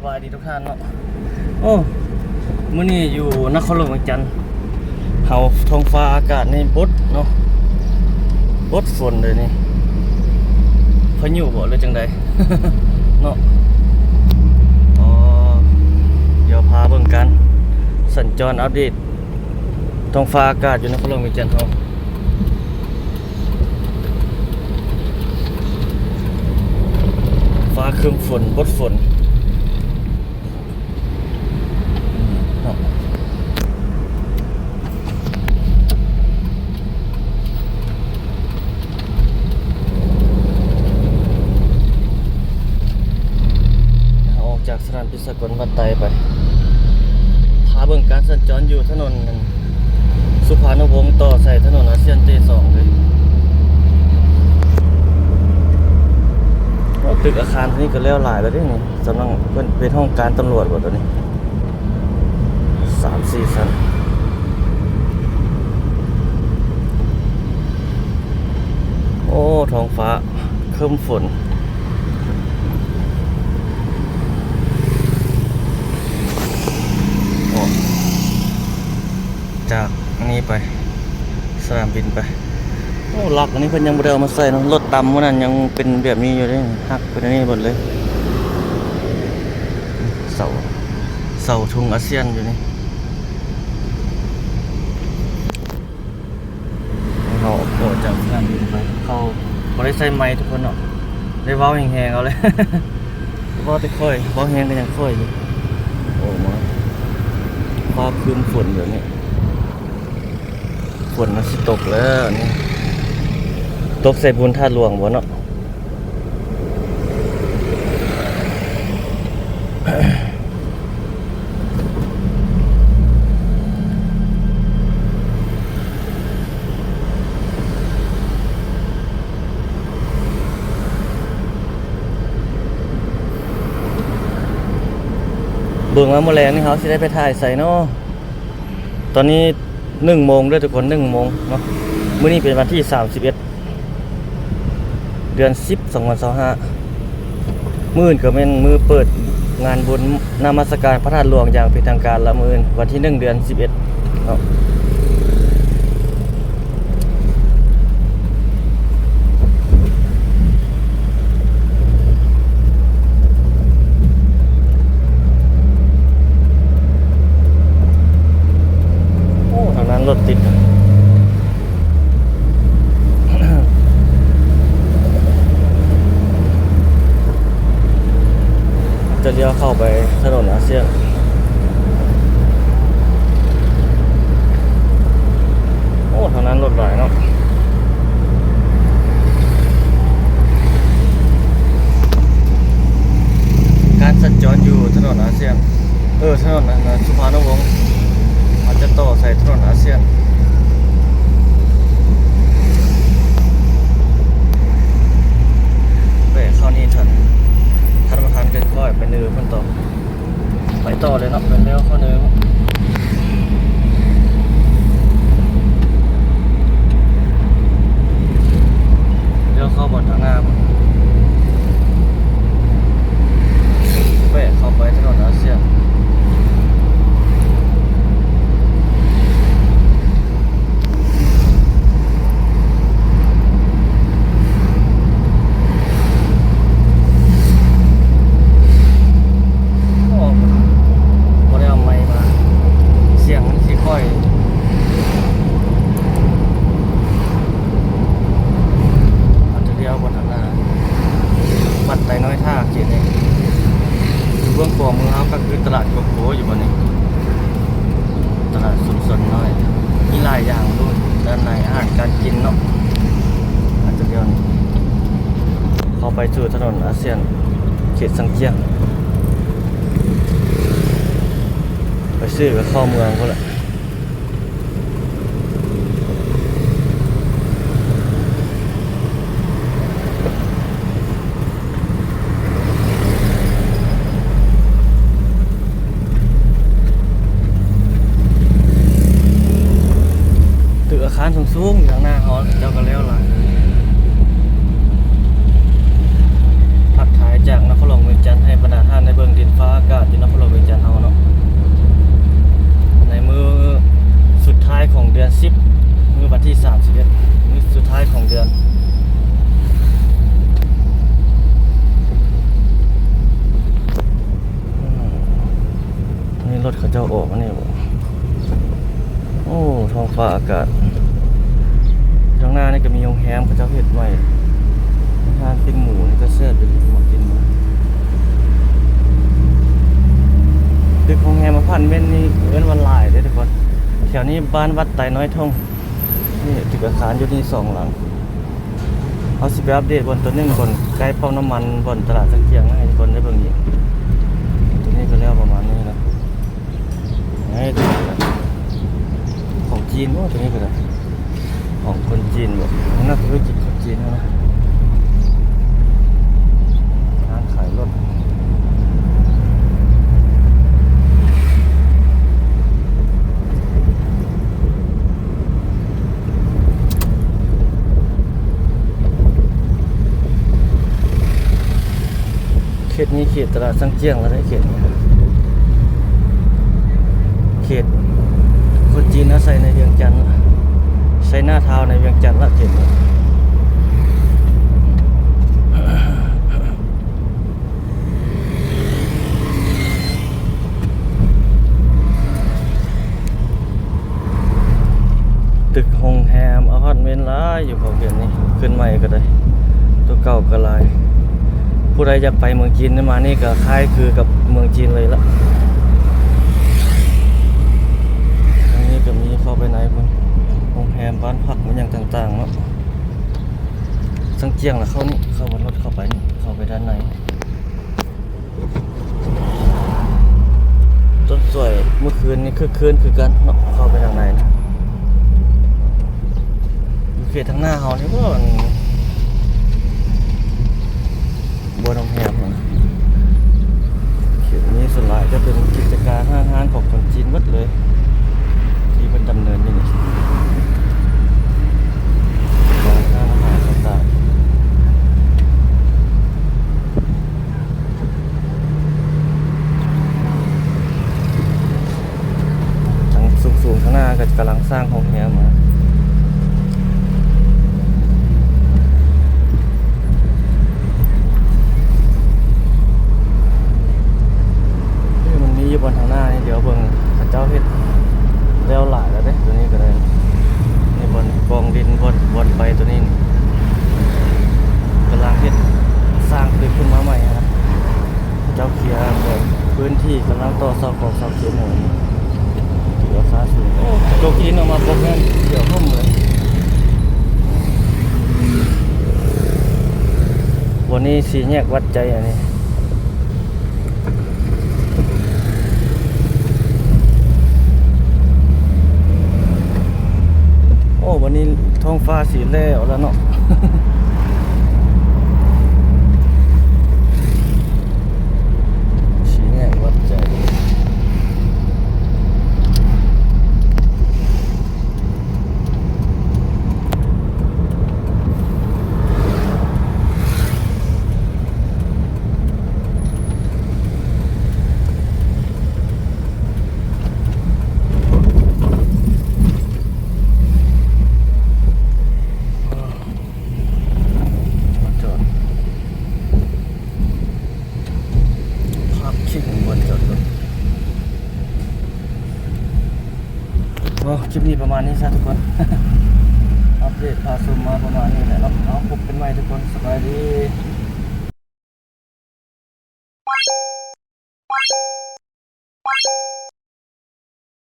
ສະບາຍດີທຸກທ່ານເນາະ. ໂອ້ ມື້ນີ້ຢູ່ນະຄອນຫຼວງວຽງຈັນ ເຮົາ ທ້ອງຟ້າອາກາດນີ້ບົດເນາະ ບົດຝົນເລີຍນີ້. ພາຍຸບໍ ຫຼືຈັ່ງໃດເນາະ? ອໍ ດຽວພາເບິ່ງການສັນຈອນ ອັບເດດທ້ອງຟ້າອາກາດຢູ່ນະຄອນຫຼວງວຽງຈັນເຮົາ. ຟ້າຄຶ້ມຝົນ ບົດຝົນ. ອອກຈາກສະໜາມບິນສາກົນວັດໄຕໄປ ພາເບິ່ງການສັນຈອນຢູ່ຖະໜົນສຸພານຸວົງ ຕໍ່ໃສ່ຖະໜົນອາຊຽນເຕສອງເລີຍ. ໂອ້ ຕຶກອາຄານຕົວນີ້ກໍແລ້ວຫຼາຍແລ້ວເດ້ນີ້. ສຳນັກເພິ່ນເປັນຫ້ອງການຕຳຫຼວດບໍຕົວນີ້? ສາມສີ່ຊັ້ນ. ໂອ້ ທ້ອງຟ້າຄຶ້ມຝົນ. ອອກຈາກອັນນີ້ໄປ ສະໜາມບິນໄປ. ໂອ້ ຫຼັກອັນນີ້ເພິ່ນຍັງບໍ່ໄດ້ເອົາມາໃສ່ເນາະ. ລົດຕຳມື້ນັ້ນຍັງເປັນແບບນີ້ຢູ່ເດ້ ຫັກເປັນອັນນີ້ໝົດເລີຍ. ເສົາ ເສົາທຸງອາຊຽນຢູ່ນີ້. ເຮົາອອກຈາກສະໜາມບິນໄປ ເຂົາບໍ່ໄດ້ໃສ່ໄມ ທຸກຄົນເນາະ ໄດ້ເວົ້າແຮງໆເອົາເລີຍ. ເວົ້າແຕ່ຂ້ອຍ ເວົ້າແຮງກໍຍັງຂ້ອຍຢູ່. ໂອ້ ມາ ຟ້າຄຶ້ມຝົນແບບນີ້ ຝົນມັນຊິຕົກແລ້ວນີ້. ຕົກໃສ່ບຸນທາດຫຼວງບໍ່ເນາະ? ເບິ່ງວ່າມື້ແລງນີ້ເຮົາຊິໄດ້ໄປຖ່າຍໃສເນາະ? ຕອນນີ້ໜຶ່ງໂມງເດີ້ທຸກຄົນ ໜຶ່ງໂມງເນາະ. ມື້ນີ້ເປັນວັນທີສາມສິບເອັດ ເດືອນສິບ ສອງພັນຊາວຫ້າ. ມື້ອື່ນກໍແມ່ນມື້ເປີດງານບຸນນະມັດສະການພະທາດຫຼວງຢ່າງເປັນທາງການລະ ມື້ອື່ນວັນທີໜຶ່ງ ເດືອນສິບເອັດເນາະ. ໂອ້ ທາງນັ້ນລົດຕິດ. ຈະລ້ຽວເຂົ້າໄປຖະໜົນອາຊຽນ. ໂອ້ ທາງນັ້ນລົດຫຼາຍເນາະ. ການສັນຈອນຢູ່ຖະໜົນອາຊຽນ ເອີ ຖະໜົນອັນນ່າ ສຸພານຸວົງ ເຮົາຈະຕໍ່ໃສ່ຖະໜົນອາຊຽນ ແວະເຂົ້ານີ້ທັນ ທັນບໍ່ທັນກໍຄ່ອຍໄປເນີພຸ້ນຕໍ່. ໄປຕໍ່ເລີຍເນາະ ໄປແລ້ວເຂົ້າເນີ ແລ້ວເຂົ້າບ່ອນທາງໜ້າພຸ້ນ ແວະເຂົ້າໄປຖະໜົນອາຊຽນ. ໂອ້ ບໍ່ໄດ້ເອົາໄມມາ ສຽງມັນຊິຄ່ອຍ ອາດຈະລ້ຽວບໍ່ທັນນາ. ວັດໄຕນ້ອຍທ່າເຂດນີ້ ຢູ່ເບື້ອງຂວາມືເຮົາກໍຄືຕະຫຼາດໂກໂກຢູ່ບ່ອນນີ້. ຕະຫຼາດຊຸມຊົນນ້ອຍ ມີຫຼາຍຢ່າງຢູ່ດ້ານໃນ ອາຫານການກິນເນາະ. ອາດຈະດຽວນີ້ເຂົ້າໄປສູ່ຖະໜົນອາຊຽນ ເຂດຊັງຈຽງ ໄປຊື້ກໍເຂົ້າເມືອງພຸ້ນແຫຼະ. ຕຶກອາຄານສູງໆຢູ່ທາງໜ້າເຮົາ ເຂົາເຈົ້າກໍແລ້ວຫຼາຍ. ທັກທາຍຈາກນະຄອນຫຼວງວຽງຈັນ ໃຫ້ບັນດາທ່ານໄດ້ເບິ່ງດິນຟ້າອາກາດ ລົດເຂົາເຈົ້າອອກມານີ້ບໍ? ໂອ້ ທ້ອງຟ້າອາກາດ ທາງໜ້ານີ້ກໍມີໂຮງແຮມເຂົາເຈົ້າເຮັດໃໝ່ ຮ້ານປີ້ງໝູນີ້ກໍແຊບຢູ່ ມາກິນ ຕຶກໂຮງແຮມອາພາດເມັນນີ້ເອີ້ນວ່າຫຼາຍເດ້ທຸກຄົນ. ແຖວນີ້ບ້ານວັດໄຕນ້ອຍທົ່ງ ນີ້ຕຶກອາຄານຢູ່ນີ້ສອງຫຼັງ. ເຮົາຊິໄປອັບເດດບ່ອນຕົວໜຶ່ງ ບ່ອນໃກ້ປ້ຳນ້ຳມັນ ບ່ອນຕະຫຼາດສັງຈຽງໃຫ້ທຸກຄົນໄດ້ເບິ່ງອີກ. ຕົວນີ້ກໍແລ້ວປະມານນີ້ເນາະ. ເອີ ຕົວນີ້ກໍຂອງຈີນບໍ? ຕົວນີ້ກໍໄດ້ຂອງຄົນຈີນບໍ? ນັກທຸລະກິດຄົນຈີນເນາະ ຮ້ານຂາຍລົດ. ເຂດນີ້ເຂດຕະຫຼາດສັງຈຽງແລ້ວເດ້ ເຂດນີ້ ເຂດຄົນຈີນອາໄສໃນວຽງຈັນ ໄຊນາທາວໃນວຽງຈັນລະ ເຂດນີ້. ຕຶກໂຮງແຮມ ອາພາດເມັນຫຼາຍຢູ່ເຂົາເຂດນີ້ ຂຶ້ນໃໝ່ກໍໄດ້ ຕົວເກົ່າກໍຫຼາຍ. ຜູ້ໃດຢາກໄປເມືອງຈີນມານີ້ກໍຄ້າຍຄືກັບເມືອງຈີນເລີຍລະ. ອັນນີ້ກໍມີເຂົ້າໄປໃນພຸ້ນ ໂຮງແຮມ ບ້ານພັກ ອີ່ຫຍັງຕ່າງໆເນາະ. ສັງຈຽງລະເຂົ້ານີ້ ເຂົ້າວັນລົດເຂົ້າໄປນີ້ ເຂົ້າໄປດ້ານໃນ. ຕົ້ນສວຍເມື່ອຄືນນີ້ຄຶກຄື້ນຄືກັນເນາະ ເຂົ້າໄປທາງໃນ. ຢູ່ເຂດທາງໜ້າເຮົານີ້ບໍ່ ອັນ ບໍ່ໂຮງແຮມຫັ້ນນະ. ເຂດນີ້ສ່ວນຫຼາຍຈະເປັນກິດຈະການຮ້ານຂອງຄົນຈີນໝົດເລີຍ ທີ່ເພິ່ນດຳເນີນຢູ່ນີ້ ຮ້ານອາຫານຕ່າງໆ. ທາງສູງໆ ທາງໜ້າກໍກຳລັງສ້າງໂຮງແຮມມາ. ເອີ ມັນມີຢູ່ບ່ອນທາງໜ້ານີ້ ດຽວເບິ່ງ ເຂົາເຈົ້າເຮັດແລ້ວຫຼາຍແລ້ວເດ້ ຕົວນີ້ກໍໄດ້. ນີ້ບ່ອນກອງດິນ ບ່ອນ ບ່ອນໄປຕົວນີ້ ກຳລັງເຮັດ ສ້າງຕຶກຂຶ້ນມາໃໝ່ຫັ້ນນະ. ເຈົ້າເຄຍແບບພື້ນທີ່ກຳລັງຕໍ່ເສົາຕອກເສົາເຂັມຢູ່ ຖືວ່າຄ່າສູງ. ໂອ້ ຕົກຫີນອອກມາປົກນັ້ນ ຂຽວຫຸ້ມເລີຍ. ບ່ອນນີ້ສີ່ແຍກວັດໃຈອັນນີ້. ໂອ້ ບັດນີ້ທ້ອງຟ້າສີແລ້ວລະເນາະ ສີແຍກວັດໃຈ. ພາບຄິງບ່ອນຈອດລົດ. ໂອ້ ຄລິບນີ້ປະມານນີ້ຊະທຸກຄົນ ອັບເດດພາຊົມມາປະມານນີ້ແຫຼະເນາະ. ເອົາ ພົບກັນໃໝ່ທຸກຄົນ ສະບາຍດີ.